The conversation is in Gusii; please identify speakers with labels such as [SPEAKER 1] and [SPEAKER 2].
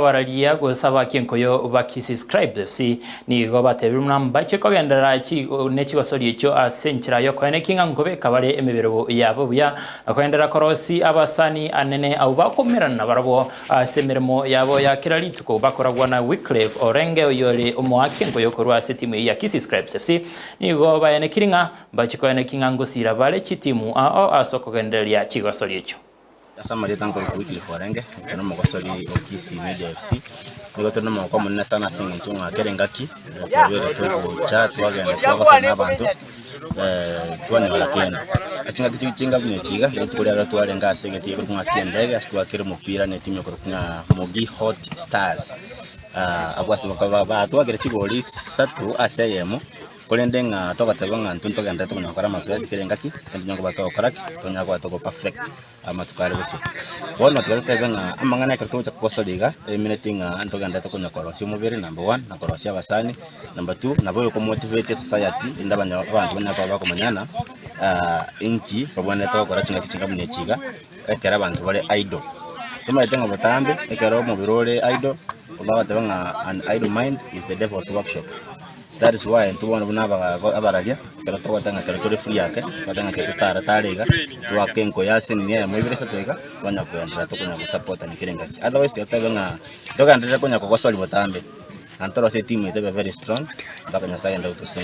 [SPEAKER 1] Abararia gose abakienkoyo ba Kisii Scribes FC nigo batebire buna mbache kogenderera ne chigosori echio ase enchera y'okoenekia ng'a nkobeka bare emebere yabo buya na kogenderera korosia abasani anene abwo bakomerana nabarabwo ase emeremo yabo ya kera rituko bakoragwa na Wycliffe Orenge oyore omoakienkoyo korwa ase etimu eyio ya Kisii Scribes FC nigo baenekiri ng'a mbache koenekia ng'a ngosira bare chitimu ao ase okogendereria chigosori echio.
[SPEAKER 2] Ase amarieta nkorokwa Wycliffe Orenge, inche nomogosori o Kisii Media FC. Nigo tore nomogoko omonene sana ase eng'encho ng'a kera engaki twabeire togocha twagenda twagosana na abanto twanyora kende. Ase chingaki chiria chinga buna echi iga, rituko riarero twarenge ase egeti gekorokwa ng'a ki'endege ase twakire omopira na etimu ekorokwa ng'a Mogi Hot Stars. Abwo ase bakaba batwakire chigori isato ase eyemo. Korende ng'a togateba ng'a intwe ntogenderete konya gokora amazoezi kera engaki, intwe tonya koba togokora ki? Tonya koba togo perfect amatuko are bosio. Bono tiga totebe ng'a amang'ana ekero togocha kogosora iga, emineti ng'a ntogenderete konya korosia omobere number one, na korosia abasani, number two, nabo oyokomotivate esociety rinde abanyo abanto banyare koba bakomanyana inki babwenerete gokora chingaki chinga buna echi iga, ekero abanto bare idle. Tomaete ng'a botambe, ekero omobere ore idle, bagoteba ng'a an idle mind is the devil's workshop. That is why intwe bono buna abararia, ekero togoteba ng'a ekero tore free ake, togoteba ng'a ekero totara tare iga, twake enkoyo ase enini eyemo ibere isato iga, twanya koenderera tokonya gosapotana kera engaki. Otherwise tiga totebe ng'a togenderere konya kogosori botambe, naende torose etimu eye ebe very strong, mpaka Nyasaye agende gotosenga.